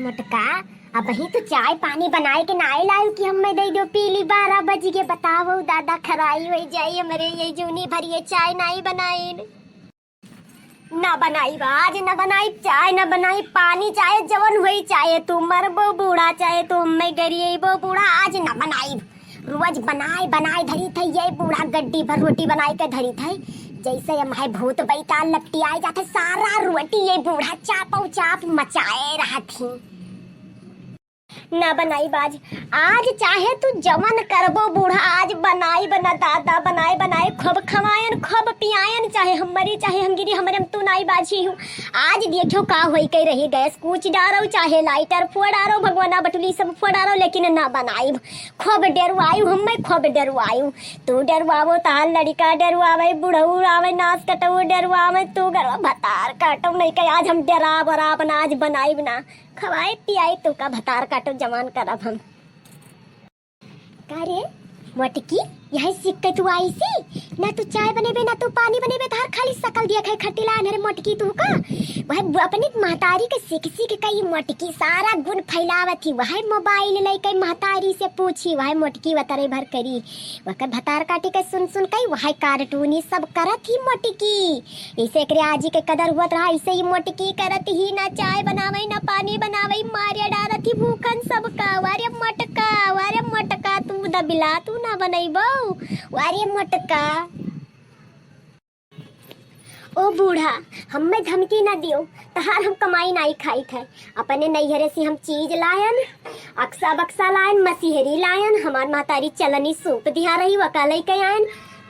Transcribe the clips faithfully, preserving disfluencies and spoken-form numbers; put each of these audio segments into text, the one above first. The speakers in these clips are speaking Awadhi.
मोटका, अबहीं तो चाय पानी बनाए के नाई लायू कि हम्मे दे दो पी ली, बारह बज गए। बताओ दादा, खराई होइ जाई हमरे, ये जूनी भर ये चाय नाई बनाइन। ना बनाइब आज, ना बनाइब चाय, ना बनाइब पानी, चाहे जवन होई, चाहे तू मरबो बूढ़ा, चाहे तू हम्मे गरियबो बूढ़ा, आज ना बनाइब। रोज बनाए बनाए धरी थे ये बूढ़ा, गड्डी भर रोटी बनाए के धरी थे, जैसे हम है भूत बैताल लपटी आए जाते, सारा रोटी ये बूढ़ा चापो चाप मचाए रहत ही। ना बनाइब आज, आज चाहे तू जवन करबो बूढ़ा, आज बनाइब ना दादा, बनाए बनाए खूब खवायन, खूब पियायन, चाहे हम मरी, चाहे हम गिरी, हमरे में तू नाई बाझी हूँ। आज देखियो का होई के रही, गैस कूच डारो, चाहे लाइटर फोड़ डारो, भगवाना बटुली सब फोड़ डारो, लेकिन ना बनाइब। खूब डरवायु हम्मे, खूब डरवायु। तू डरवावो, तार लड़िका डरवावे, बुढ़ऊ आवे, नास कटऊ डरवावे, तू गरवा भतार काटो नहीं के आज हम डराब वराब ना, आज बनाइब ना। खवाए पियाए तू का भतार काटो जवान करब हम। का रे मोटकी, यही सीख के तू आई सी? ना तू चाय बनेबे, ना तू पानी बनेबे, तहार खाली सकल दिया खाए खटिला अनहरे मोटकी तू का। वह अपने महतारी के सीख सीख के ई मोटकी सारा गुण फैलावत ही। वह मोबाइल लेके महतारी से पूछी, वह मोटकी वतरे भर करी। वकर भतार काटी के सुन सुन के वह कार्टूनी सब करत ही मोटकी। ऐसे एकरे आजी के कदर हुअत रहा, ऐसे ही मोटकी करत ही, ना चाय बनावई, ना पानी बनावई, मारे डारत ही भूखन सबका। वारे मोटका, वारे मोटका, तू दबिला, तू ना बनैबो। वारे मोटका। ओ बूढ़ा, हम्मे धमकी ना दियो, तहार हम कमाई नाई खाई थे। अपने नैहरे से हम चीज लायन, अक्सा बक्सा लायन, मसीहरी लायन, हमार महतारी चलनी सूप दिहा रही, वका लेके आयन।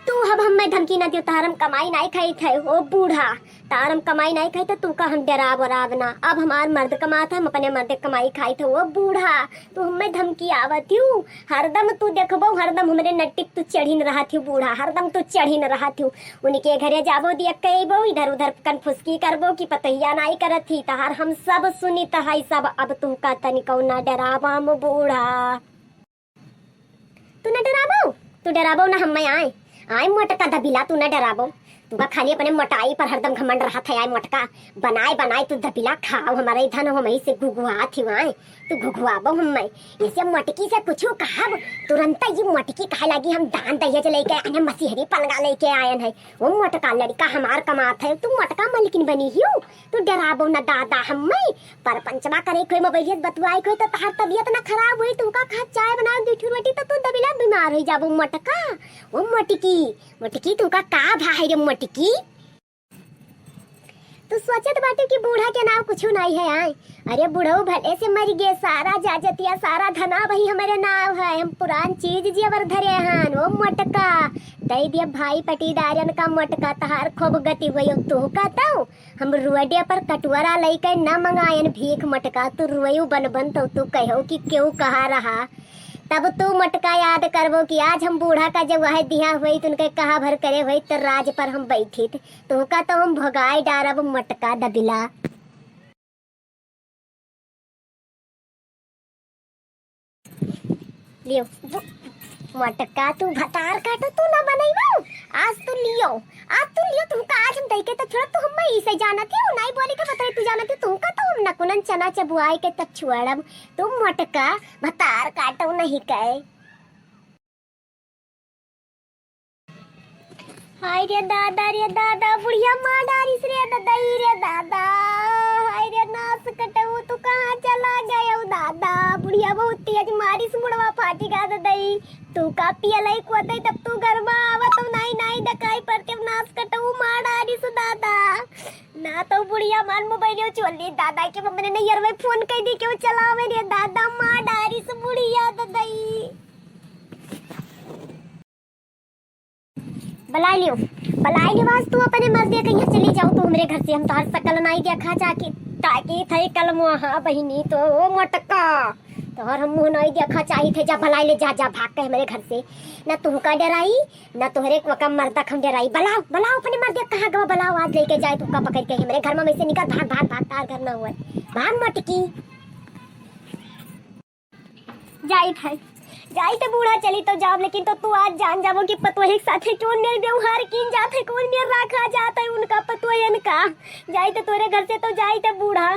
तू अब हम्मे धमकी ना दियो, तहार हम कमाई नाई खाई थे। ओ बूढ़ा, तार हम कमाई नाई खाई थे, तू का हम डराब वराब ना। अब हमार मर्द कमात है, हम अपने मर्द कमाई खाई थे। ओ बूढ़ा, तू हम्मे धमकी आवत हूँ, हरदम तू देखबो, हरदम हमरे नट्टी तू चढ़िन रहत हूँ बूढ़ा, हरदम तू चढ़िन रहत हूँ। उनके घरे जाबो, दिया कइबो, इधर उधर कनफुसकी करबो कि पतोहिया नाई करत ही, तहार हम सब सुनित है सब। अब तू का तनिको ना डराबम बूढ़ा। तू ना डराबो, तू डराबो ना, हम्मे आए, आए मोटका दबिला, तू ना डराबो। तू का खाली अपने मोटाई पर हरदम घमंड रहत है, आए मोटका, बनाए बनाए तू दबिला खाओ, हमारे धन हो, हमही से घुघुआत ही आए। तू घुघुआबो हम्मे। ऐसे मोटकी से कुछ कहब, तुरंत ये मोटकी कहे लागी, "हम दान दहेज लेके आयन है, मसीहरी पलंगा लेके आयन है।" वो मोटका लड़िका हमार कमात है, तू मोटका मलकिन बनी हियो, तू डराबो न दादा हम्मे। परपंचवा करे कोई मोबाइलियत बतुआए कोई तो तहार तबियत ना खराब हुई, तुमका कहा चाय बनाओ, दू ठो रोटी तो तू दबिला बीमार हो जाबो मोटका। वो मोटकी, मोटकी तुमका का भा है रे मोटकी? तू सोचत बाटे कि बूढ़ा के नाव कुछु नाई है, आय? अरे बुढ़ऊ भले से मर गए, सारा जाजतिया, सारा धना वही हमारे नाव है। हम पुरान चीज जेवर धरे हन। ओ मोटका, दे दिया भाई पटीदारन का मोटका, तहार खूब गति हुई। तू कहता हम रोडे पर कटुअरा लइके न मंगायन भीख मोटका, तू रोयू बन बन तो तू कहो कि क्यों कहा रहा। तब तू मोटका याद करबो कि आज हम बूढ़ा का जब वह दिया हुई, तुनके कहा भर करे हुई, तो राज पर हम बैठित। तोहका तो हम भगाए डारब मोटका दबिला। लियो, जो मोटका तू भतार काटो, तू ना बनैबो। आज तू लियो, आज तू लियो, तुमका आज हम दैके तब छोड़ब, तू हम्मे इसे जानत ही, नाई बोली के बतरे तू जानत ही, तुमका तो हम नकुनन चना चबुआए के तब छोड़ब। तू मोटका भतार काटो नहीं कहे। हाय रे दादा, रे दादा, बुढ़िया मार डारिस रे ददई रे दादा। हाय रे नास कटऊ, तू कहाँ चला गयो दादा? बुढ़िया बहुत तेज मारिस, मुड़वा फाटी गा ददई। तू का पियलई कोतई, तब तू घर में आवत हो, नाई नाई देखाई पड़ते, नास कटऊ मार डारिस दादा। ना तो बुढ़िया मार मोबाइल चोर ली दादा के, मम्मी ने नैयर में फोन कर दी के वो चलावे रे दादा, मार डारिस बुढ़िया ददई। बलाई लियो, बलाई लियो, आज तू अपने मर्दे कहिया चली जाओ, तू हमरे घर से, हम तोहर सकल नाई देखा चाकी, ताकी थई कल मुहा बहिनी तो, ओ मोटका, तोहर हम मुँह नाई देखा चाही थे, जा बलाई ले, जा, जा, भाग के हमरे घर से, ना तुमका डराई, ना तोहरे को कम मर्दा हम डराई, बलाओ, बलाओ अपने मर्दे कहाँ गवा, बलाओ, आज लेके जाए तुमका पकड़ के हमरे घर में से निकल, भाग, भाग, भाग, तार घर ना हुआ, भाग मोटकी। जाइत है, जाई त बूढ़ा चली तो जाब, लेकिन तो तू आज जान जाबो कि पतोहे के साथे कौन मेर व्यवहार कीन जात है, कौन मेर राखा जात है उनका पतोहन का। जाई त तोरे घर से तो जाई त बूढ़ा,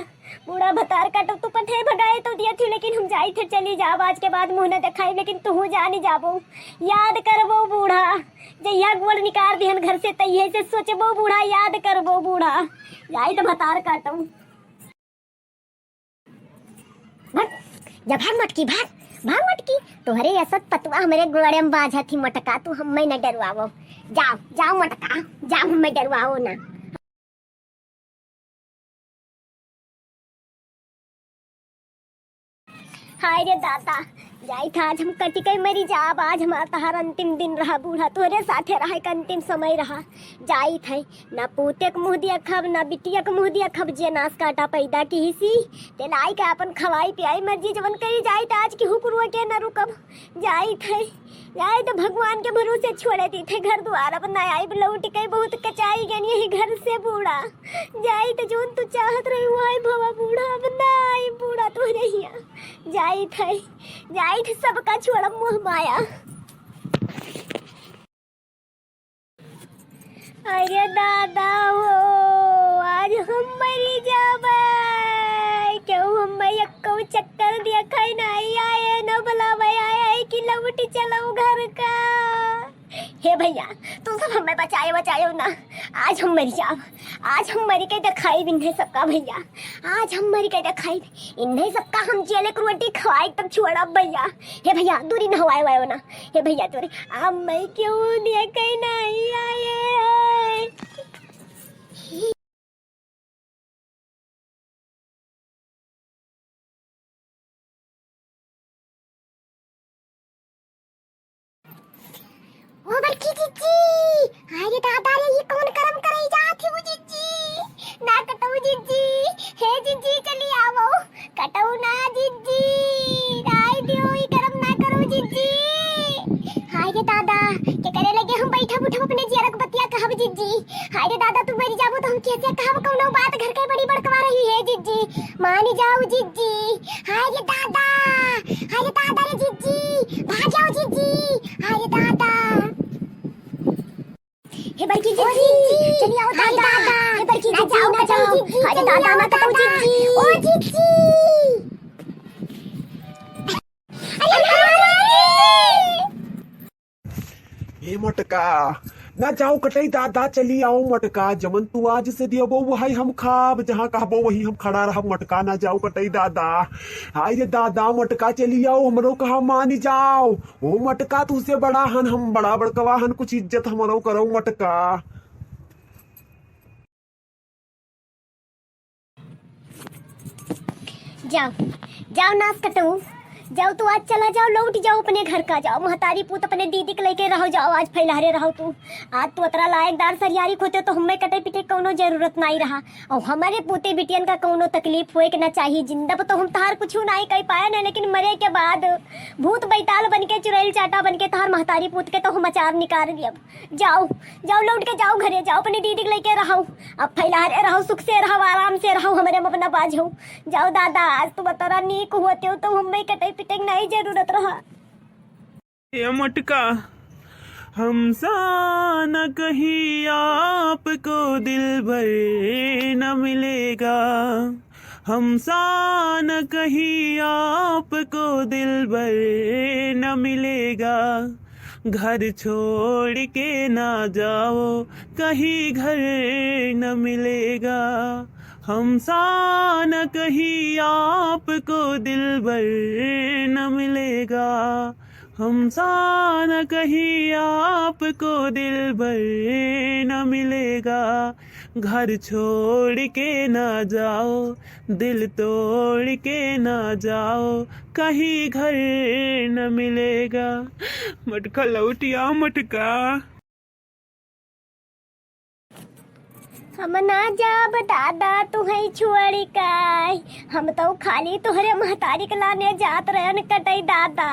बूढ़ा भतार काटो, तू पठे भगाए तो दिया थी, लेकिन हम जाई थे चली जाब, आज के बाद मुँह न देखाई, लेकिन तू जानी जाबो, याद करबो बूढ़ा। जहिया गोड़ निकाल दिहन घर से, तहिए से सोचबो बूढ़ा, याद करबो बूढ़ा। जाई त भतार काटो। भाग, जा भाग मटकी, भाग, भाग मटकी। तोहरे असत पतवा हमरे गोड़े में बाझा थी मटका, तू हम्मे न डरवावो। जाओ, जाओ मटका, जाओ हम्मे डरवावो ना। हाय रे दादा, जाई था आज हम कटि के मरी जाब, आज हमार तहार अंतिम दिन रहा बूढ़ा, तोहरे साथे रहा एक अंतिम समय रहा। जाई थे, ना पूते के मुँह देखब, ना बिटिया के मुँह देखब, जे नास काटा पैदा किहिसी, ते लाई के आपन खवाई पियाई मर्जी जवन करी जाई, त आज केहू कुरुआ के ना रुकब। जाई थे, जाई त भगवान के भरोसे छोड़े दी थे घर दुआर, अब ना आइब लौट के, बहुत कचाई गनी यही घर से बूढ़ा। जाई त जौन तू चाहत रही, वही भवा बूढ़ा, अब ना आइब बूढ़ा तोहरे हिया। जाई थे, जाई थे सबका छोड़ब मोह माया। अरे दादा हो, आज हम मरी जाबे। केहू हम्मे एक्को चक्कर देखै नाई आए, न बुलावे आए कि लौट चलो घर का। हे भैया, तू सब हम्मे बचायो, बचायो ना। आज हम मरी जाब, आज हम मरी के देखाई बिन्हे सबका भैया। आज हम मरी के देखाई, इन्हें सबका हम जेले के रोटी खवाई तब छोड़ब भैया। हे भैया, दूरी न हवाए वायो ना। हे भैया, दूरी, अब मैं क्यों देखे नहीं आए? ओ बड़की जिज्जी, अरे दादा रे, ये कौन करम करई जात है वो जिज्जी? ना कटऊ जिज्जी, हे जिज्जी चली आवो, कटऊ ना जिज्जी, राय दियो, ये करम ना करो जिज्जी। हाय रे दादा, के करे लगे हम बैठब उठब अपने जियरक बतिया कहब जिज्जी। हाय रे दादा, तू मरी जाबो तो हम कैसे कहब कौनो बात, घर के बड़ी बड़कवा रही है जिज्जी, मान जाओ जिज्जी। हाय रे दादा, हाय रे दादा रे जिज्जी, भाग जाओ जिज्जी। हाय रे दादा। हे बड़की ओ जिज्जी, जिज्जी, चली आओ हाय दादा। दादा। हे बड़की ना जिज्जी, जाओ ना कटऊ जाओ। जिज्जी, हाय रे चली दादा, आओ ना कटऊ दादा। जिज्जी। ओ जिज्जी। अरे, अरे, अरे, अरे। ए मटका, ना जाओ कटई दादा, चली आओ मटका, जवन तू आज से दियबो वही हम खाब, जहाँ कहबो वही हम खड़ा रहब मटका, ना जाओ कटई दादा। हाय रे दादा मटका, चली आओ, हमरो कहा मान जाओ। ओ मटका, तू से बड़ा हन, हम बड़ा बड़कवा हन, कुछ इज्जत हमरो करो मटका। जाओ, जाओ नास कटऊ, जाओ तू आज चला जाओ, लौट जाओ अपने घर का, जाओ महतारी पूत अपने दीदी के लेके रहो, जाओ आज फैलहरे रहो तू। आज तू अतरा लायकदार सरियारी होते तो हमें कटे पिटे कौनो जरूरत नाई रहा। और हमारे पूते बिटियन का कौनो तकलीफ होए के ना चाही। जिंदा पे तो हम तहार कुछ नाई कह पाए ना, लेकिन मरे के बाद भूत बैताल बन के, चुड़ैल चाटा बन के तहार महतारी पूत के तो हम अचार निकाल दियब। जाओ, जाओ लौट के जाओ घरे, जाओ अपनी दीदी के लेके रहो। अब फैलहरे रहो, सुख से रहो, आराम से रहो, हमरे में अपना बाझो। जाओ दादा, आज तुम तोरा नीक होते हो तो हमें कटे पिटे के नहीं जरूरत रहा। ए मटका, हमसा न कहीं आपको दिलबर न मिलेगा। हमसा न कहीं आपको दिलबर न मिलेगा, घर छोड़ के ना जाओ, कहीं घर न मिलेगा। हमसा न कहीं आपको दिलबर न मिलेगा, हमसा न कहीं आपको दिलबर न मिलेगा। घर छोड़ के ना जाओ, दिल तोड़ के ना जाओ, कहीं घर न मिलेगा। मटका लौटिया मटका। हम ना जाब दादा तुहई छोड़ के, हम तो खाली तोहरे महतारी के लाने जात रहन कटई दादा।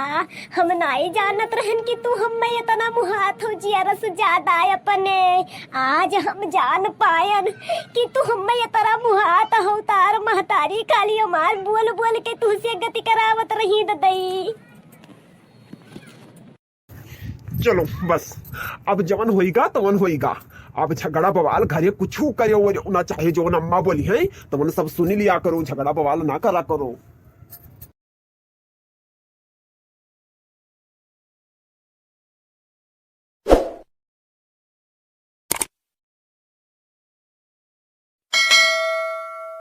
हम नाई जानत रहन कि तू हम्मे इतना मुहात हो जियरस ज्यादा अपने। आज हम जान पायन कि तू हम्मे इतना मुहात हो, तार महतारी खाली हमार बोल बोल के तुहसे गति करावत रही ददई। चलो बस, अब जवन होइगा तवन होइगा। अब झगड़ा बवाल घरे कुछू करेउ वरेउ ना, चाहे जवन अम्मा बोलिहैं तवन सब सुनि लिया करो, झगड़ा बवाल ना करा करो।